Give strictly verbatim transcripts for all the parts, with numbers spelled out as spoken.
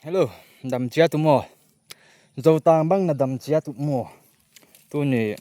Hello, dam chiat uh maw. Zotang bang na dam chiat uh maw. Tuni,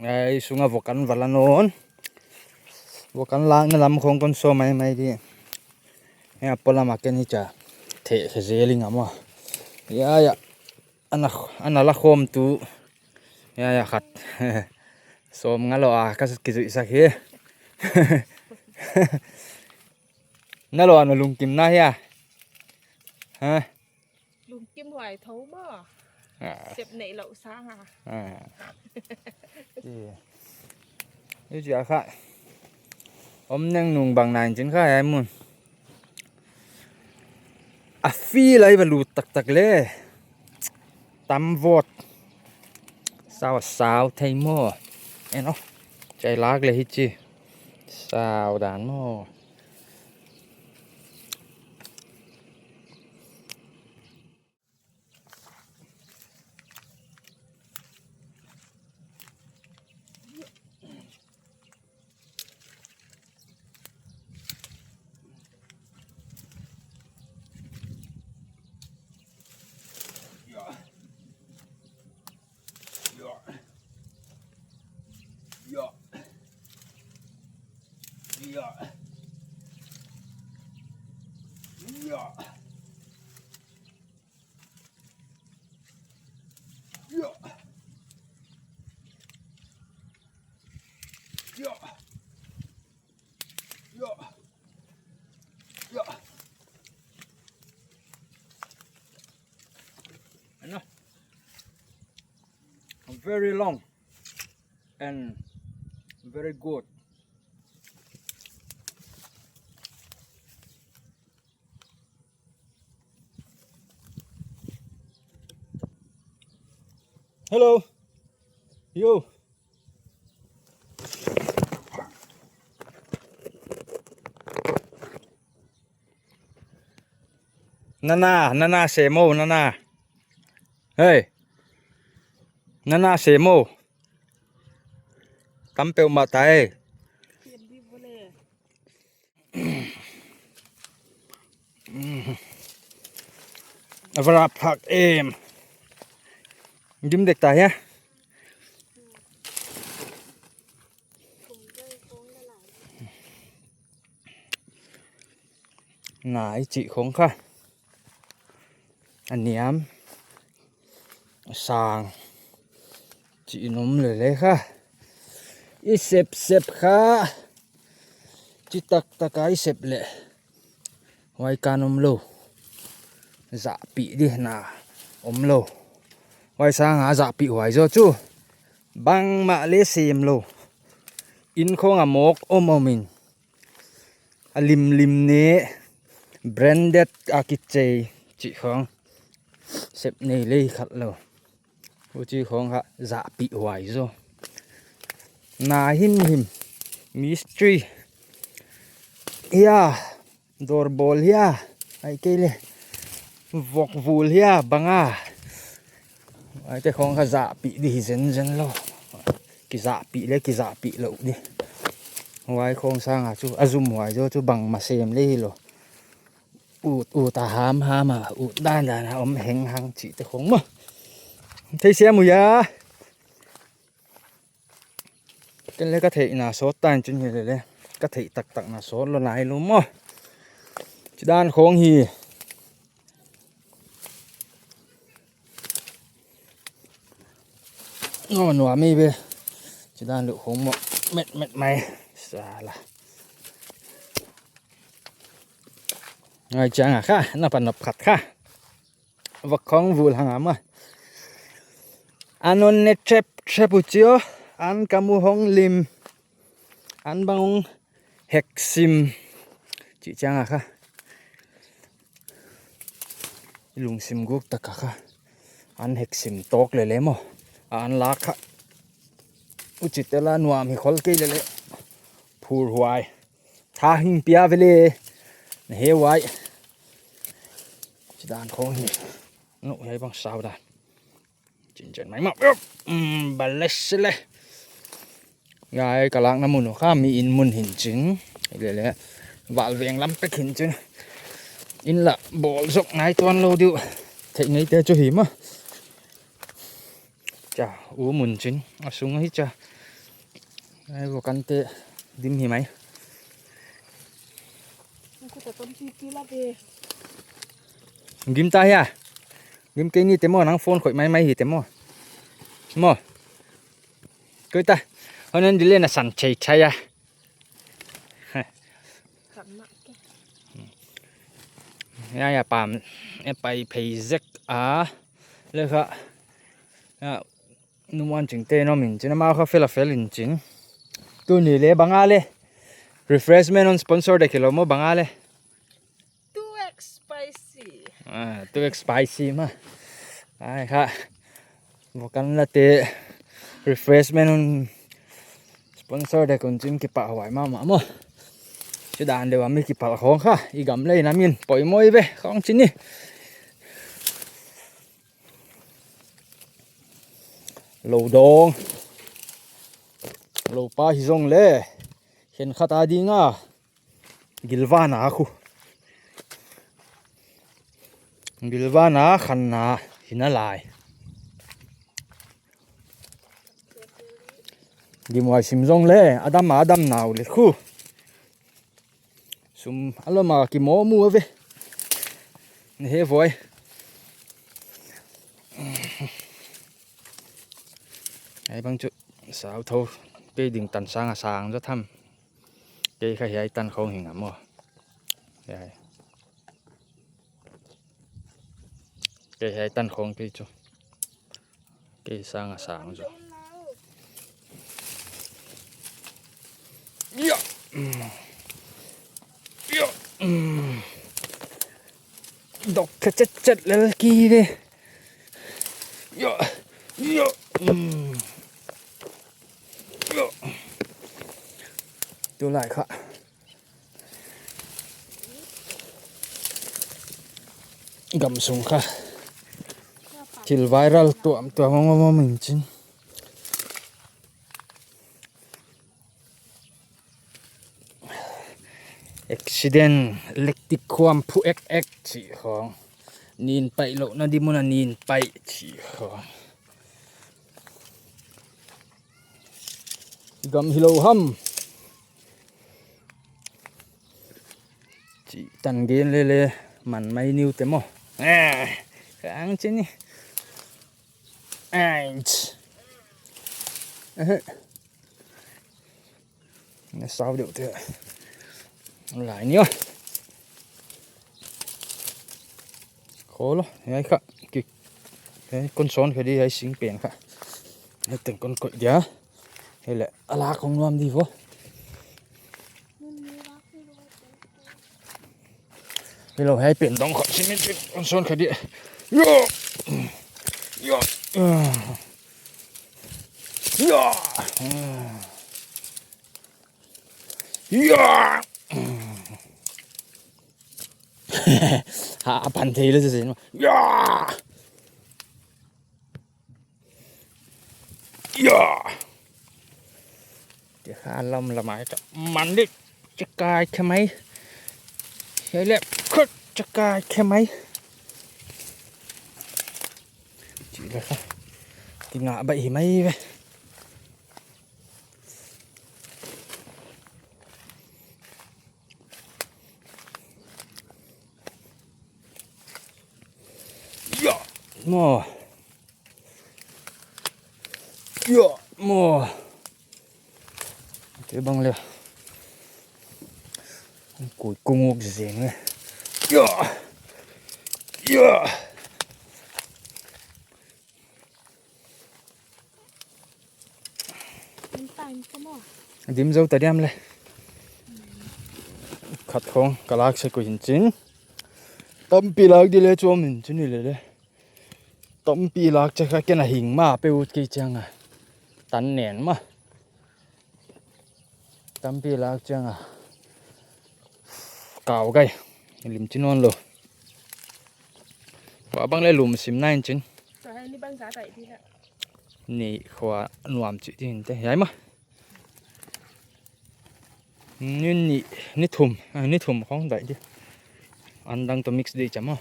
ai, sunga vok an va la nawn. Vok an lakna lam khong kon sawm maimai di. Hia polam a ken hichia theh khe zel ing a maw. Ya, ya. Ana, ana la khawm tu. Ya, ya, khat. Sawm nga lou a, ka kizuihsak hi. Na lou a na lungkim na hia. Ha? Lungkim huai tho maw. Ah. Sep neih lou sang a. Ah. Ki. Hichia kha. Om neng nung bang nai chin kha ai mun. A feel ai va lut taktak le. Tam vot. Sau, sau thei maw. Eno. Chai lak le hichi. Sau dan maw. Enough. Very long and very good. Hello. Yo. Nana, nana semo, nana. Hey. Nana semo. Tam peuhmah ta e. A va rap phak em. Dim dek ta hia. Na i chih khong kha. A niam. A sang. Chih in om lele kha. I sep sep kha. Chi taktak a i sep le. Huai kan om lou. Zahpih di na om lou. Huai sang a zahpih huai zaw chu. Bangmah le sem lou. Inn khong a mawk om om in. A limlim ne branded a kichei chih khong sep nei lei khat lou. Huchi khong kha zahpih huai zaw. Na himhim mistri hia, dawrbawl hia, ai kei le vok vul hia bang a. Huaite khong kha zahpih di hi zenzen lou. Kizahpih le kizahpih lou di. Huai khong sang a chu a zum huai zaw chu bangmah sem le hi lou. Ut ut a ham ham a, ut dan dan a om heng hang chihte khong maw. Theisiam uh hia. Ken le ka theihna sawt tan chin hi lele. Ka theih taktak na sawt lou nai lou maw. Chidan khong hi. Nuam nuam mi be. Chidan luh khong maw. Met met mai. Sala. Ngai chiang a kha. Na pan nop khat kha. Vok khong vul hang a maw. An on ne trep trep uh chi o. An ka mu hong lim. An bang hong heksim. Chih chiang a kha. I lungsim guk tak a kha. An heksim tawk lele maw. An lak kha. Huchi tela nuam hi khol kei lele. Phur huai. Tha hing pia vele. Na he huai. Chidan khong hi. Nu hiai bang sau dan. Chin chin mai mah. Um, balesile. Ngai ka lakna mun uh kha mi in mun hin chin. Lele. Val veng lam pek hin chin. Inn lah bawl zok nai tuan lou diu. Theih ngeite chu hi maw. Cha, u mun chin. A sung hi cha. Ai, vokante dim hi mai. Gim ta hia. Gim kei ni te maw, nang phone khoih maimai hi te maw. Maw. Koi ta. Honen dile na san chei chai a. Ya, ya, pam. E pai phei zek a. Le kha. Ya, nuam ching te no min chin, amau kha fel a fel in chin. Tuni le bang a le. Refreshment hon sponsor dek hilou maw, bang a le. Two X spicy. Ah, two X spicy maw. Ai kha. Vokan la te refreshment hon sponsor dek un chin kipahhuai mahmah maw. Chidan deuh a mi kipal khong kha. I gam lei in a min poimoh ve khong chin ni. Lou dong. Lou pa hi zong le. Khenkhat a ding a. Gilvan a khu. Gilvan a khanna hi na lai. Gimhuai sim zong le, a dam a, a dam nau le khu. Sum a lom a kimoh mu a ve. Ni he voi. Ai bang chu sau tho. Kei ding tan sang a sang zaw tham. Kei kha hiai tan khong hi ngam maw. Hiai. Kei hiai tan khong kei chu. Kei sang a sang zaw. Ya. Mm. Ya. Mm. Dok kha chet chet lel ki ve. Ya. Ya. Mm. Ya. Tulai kha. Gam sung kha. Thil viral tuamtuam om om om in chin. Accident, electric khuam phu ek ek chih khong. Nin paih louhna di mun a nin paih chih khong. Gam hilou ham. Chih tan gen lele man mai niu te maw. Eh, kang chini. Ait. Eh. Na sau deuh te. Lai ni o. Kholo, hiai kha. Ki. Hiai kon sawn kha di hiai sing pen kha. Hiai teng kon koih dia. Hiai le, a lak khong nuam di vo. Hilou hiai pen dong khop simin chin, kon sawn kha di. Yo! Yo! Yo! Yo! Ha, a pan thei le se no. Yo! Ya! Te kha lam lam ai ta. Man dik. Chakai khe mai. Hiai le khut chakai khe mai. Chi le kha. Ki nga bai hi mai ve. Ya! Mo. Yo, mo. Te bang le. Kui kunguk zen nge. Yo. Yo. Dim zou ta diam le. Khat khong ka lak se ku hin chin. Tampi lak di le chuam hin chin ni le le. Tampi lak che kha ken a hing ma pe ut kei chiang a. Tan nen ma. Tampi lak chiang a. Kau gai. Lim chin on lo. Wa bang le lum sim nai chin. Ka hai ni bang za tai di la. Ni khua nuam chi din te. Yai ma. Ni, ni, ni thum, ah, ni thum khong dai di. An dang toh mix di chamo.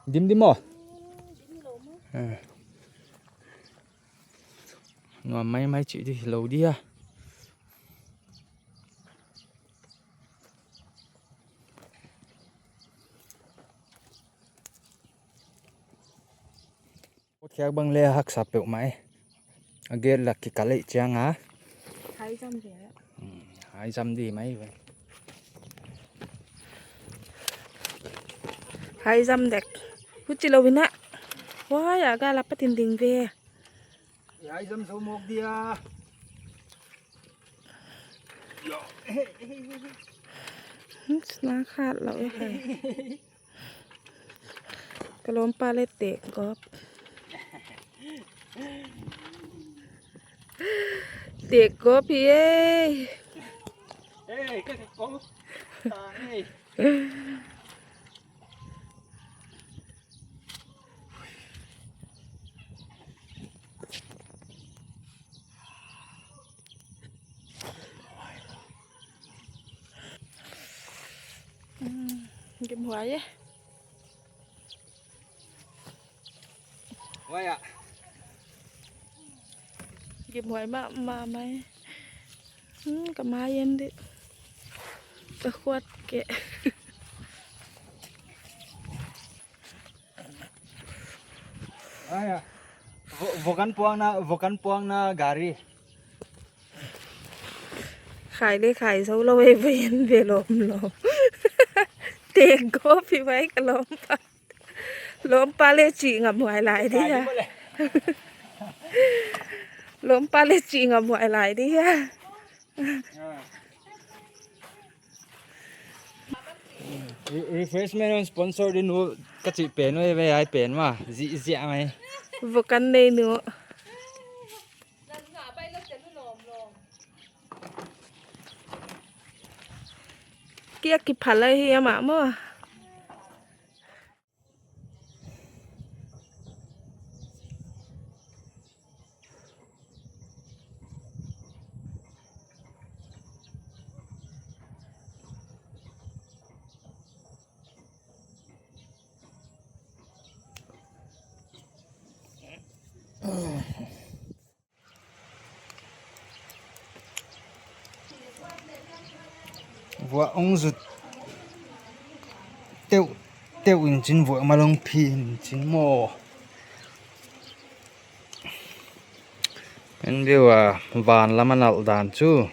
Dim dim maw. Eh. Nuam maimai chih di lou dia. Khiak bang le haksa peuhmah e. A gate lak kikal leh chiang a. Hai zam ve. Hmm, hai zam di mai ve. Hai zam dek. Huchi lou ina. Wah, ya ga la patin ding ve. Hai zam zo mawk dia. Hmm, sna khat lou e. Ka lawmpa le tek gawp. Tek gawp hi e. Hey, ka ka ko. Ta hey. Hmm, gimhuai e. Huai ah. Gimhuai mahmah mai. Hmm, ka mai en di. Ka khuat keh. Huai ah. Vo-, vokan puangna, vokan puangna gari. Khai le khai zo lou e, vawiin ve lawmlawm. Tek gawp hi mai ka lawmpa. Lawmpa le chih ngam huai lai di a. Lawmpa le chih ngam huai lai di a. Re-, refreshment on sponsor di nu ka chih pen uh e ve ai pen ma. Zi, zi a mai. Vokan nei nu. Kia kiphalai hi ama maw. Vuah ong zut teuh, teuh in chin vuah malong phi in chin maw. En view a van lam a nalh dan chu.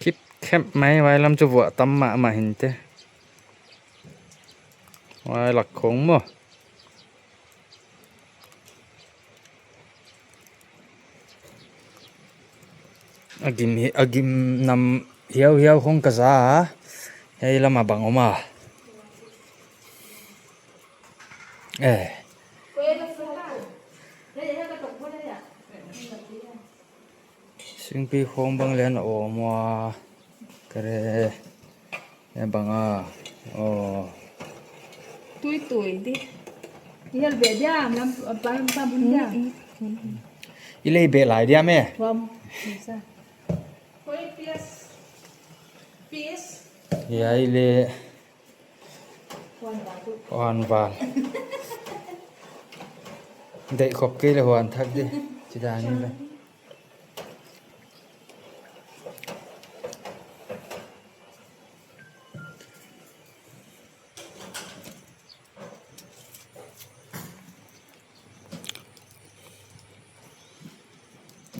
Kip khep mai, vai lam chu vuah tam mahmah hinte. Vai lak khong maw. A gim hi, a gim nam hiauhiau khong ka za a. Hei lam a bang om a. Eh. Singpi khong bang lian a om ua. Kare. E bang a. Oh. Tui tui di. I hel be dia, lam, lam, lam, lam, dia. I lei be lai dia me. Bom. Bisa. Koi piece. Piece. Ya, i le. Huan val. Huan val. Deih khop kei le huan thak di. Chida ni le.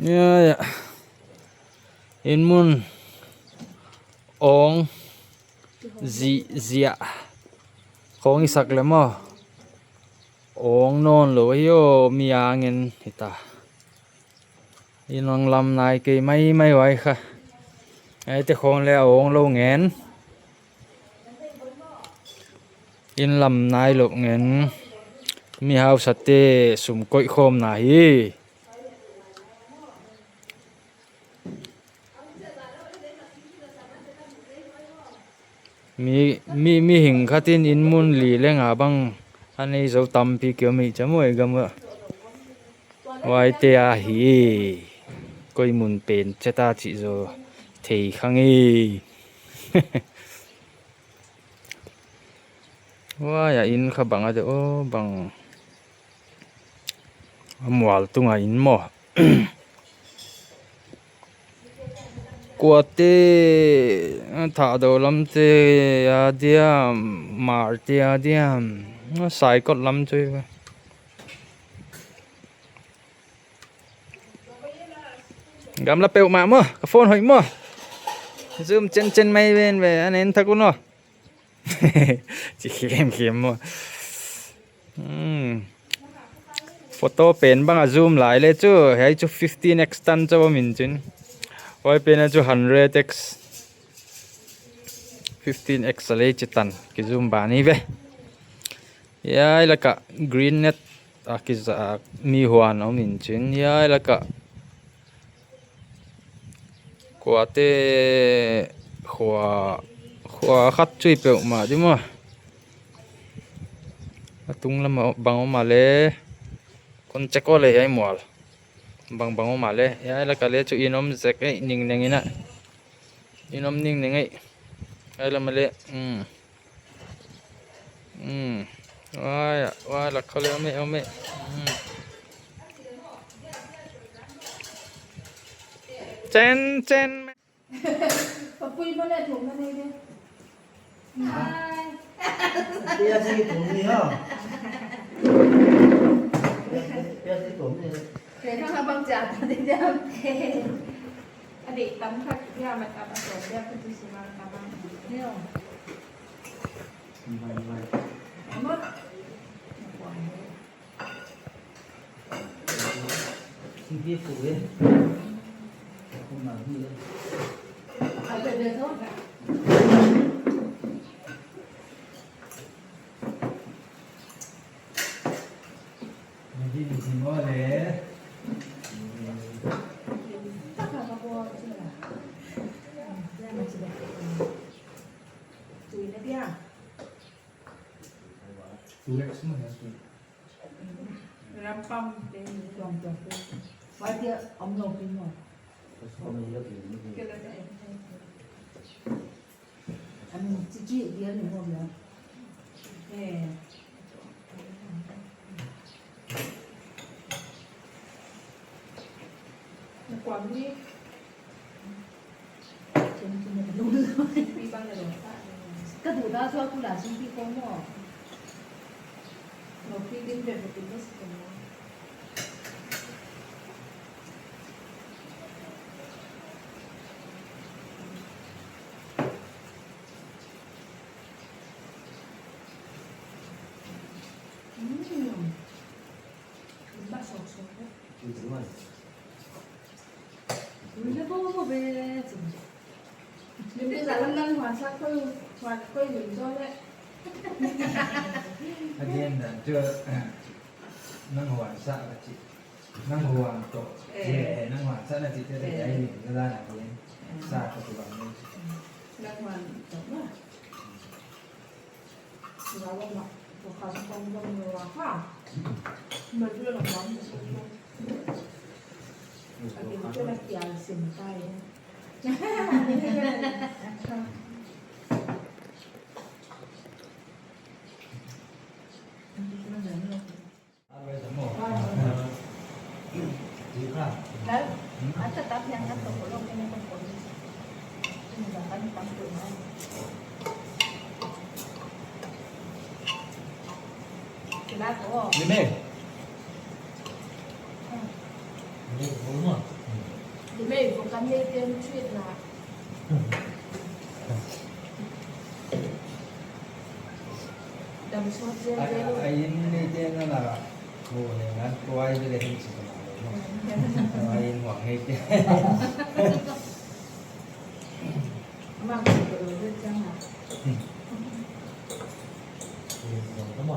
Ya, ya. In mun ong zi, zia. Khong i sak le maw. Ong nawn lou hi aw, mi a ngen hita. In ong lam nai kei maimai uai kha. Ai te khong le a ong lou ngen. In lam nai lou ngen. Mi hausa te sum koih khawm na hi. Mi, mi, mihing khatin inn mun li leh nga bang a nei zou tampi ki om hi chia maw i gam ah. Huaite ahi. Koi mun pen chia ta chih zaw thei kha ngei. Huai a inn kha bang a de aw bang. A mual tung a inn maw. Kuate, Thahdo lamte a diam, Hmarte a diam, Saikot lam chu. Gamla peuhmah maw, ka phone hoih maw. Zoom chen chen mai ven ve, an en thak un aw. Chi khem khem maw. Hmm. Photo pen bang a zoom lai leh chu, hiai chu fifteen X tan chauh om in chin. Huai pen a chu hundred X. Fifteen X a leh chi tan. Ki zoom ban hi ve. Hiai laka green net a kizak mi huan om in chin. Hiai laka Kuate khua, khua khat chu i peuhmah di maw. A tung lam ah bang om a leh. Kon check aw leh hiai mual. Bang bang om a leh. Hiai laka leh chu inn om zek ei ning neng in a. Inn om ning neng ei. Hiai lam ah leh. Hmm. Hmm. Huai, huai lak khong leh om e, om e. Hmm. Chen, chen. Papui mo le thum na nei de. Hai. Pia si thum ni ha. Pia si thum ni. Kei thang abang cha ta de jam. A de tam khat ya ma ta ba so ya ku tu si ma ta ba. Neo. Two X mah, yes, two. Ram pam te ni tuang tuang te. Huai dia om lou pi maw. Kela ta e. An chi chi dia ni maw dia. Eh. Kuang ni. Ka duh dan chu a kul a singpi khong maw. Lawpi din ve ve tin maw si khong maw. Mm. Ba sok sok. Ui, na bo bo be, chi. Lim de za lam nang huan sa khoi, huan khoi lim zo le. Again, dan chu, nang huan sa ka chi. Nang huan toh. Eh. Eh, nang huan sa na chi te te, eh, ai lim na la na again. Eh. Sa ka tu bang ni. Nang huan toh na. Dam sawt zel zel. Ai, ai, in neite na na, ko ne ngan, ko ai vel hin si ko na lo. Ai, in huang neite. Ama ko ko lo zel chang na. Ko lo zel chang na.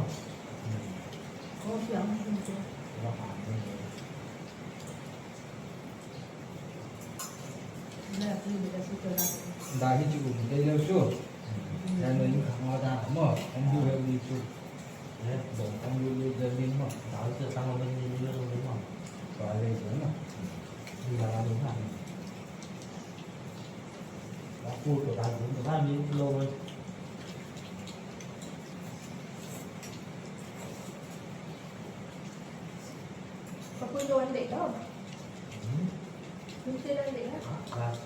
Ko siang ko. Dah hi chu um kei lou chu. Ano yung kang ada mo, ang dulo dito. Eh, bong ang dulo dito mo. Dahil sa tama ba nila yung mo? Kaya yun, no? Hindi na kami na. Ako, to, dahil dito kami, lo. Kapoy doon dito. Hmm? Yung sila dito. Ah, ah,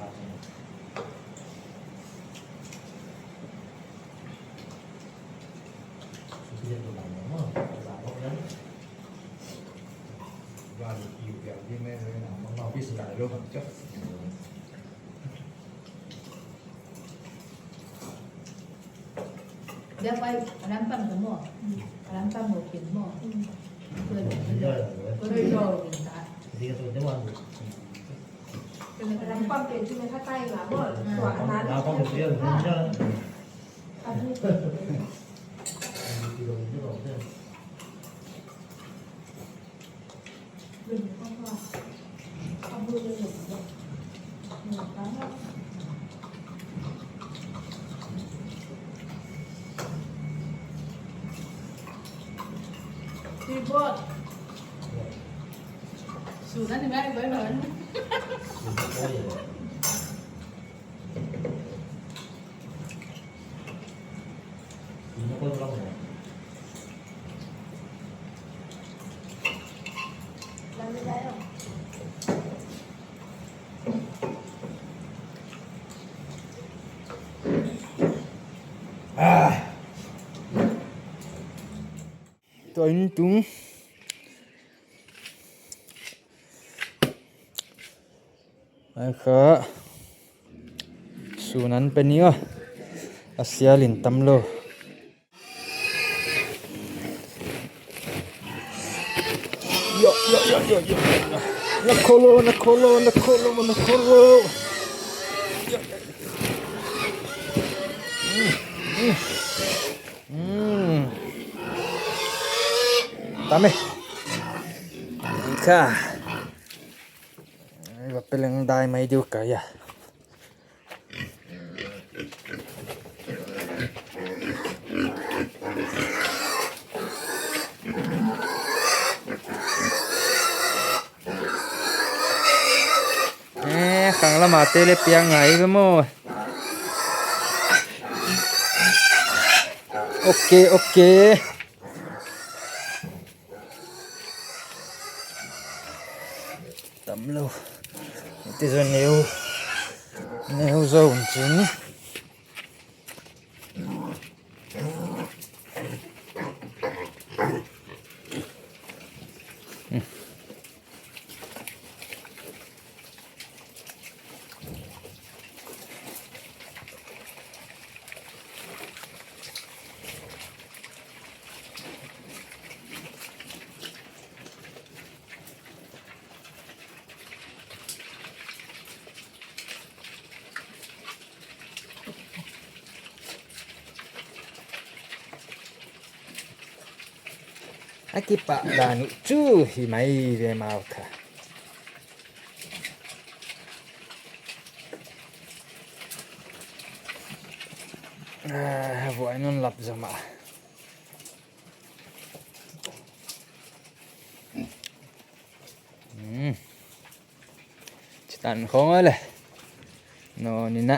ah. Dia pai rampang tu mo. Rampang mo kin mo. Kau dah, kau dah. Rampang kin tu mereka tai lah mo. Tuan anak. Ribot. Sudah ni mai bai ban. Ah. Tua in tung. Ai kha. Sun an pe ni a. A sial in tam lou. Yo, yo, yo, yo, yo. Na kolo, na kolo, na kolo, na kolo. Yo. Mm, mm. Mm. Tame. Ka. Ai, va peleng dai mai diu ka ya. Eh, khang lama te le piang ngai ve maw. Ok, ok. Tam lou. Ti zo neu. Neu zo un chin. A kipah dan uh chu hi mai ve mau kha. Ah, vuai non lap zama. Hmm. Chitan khong le. No, ni na.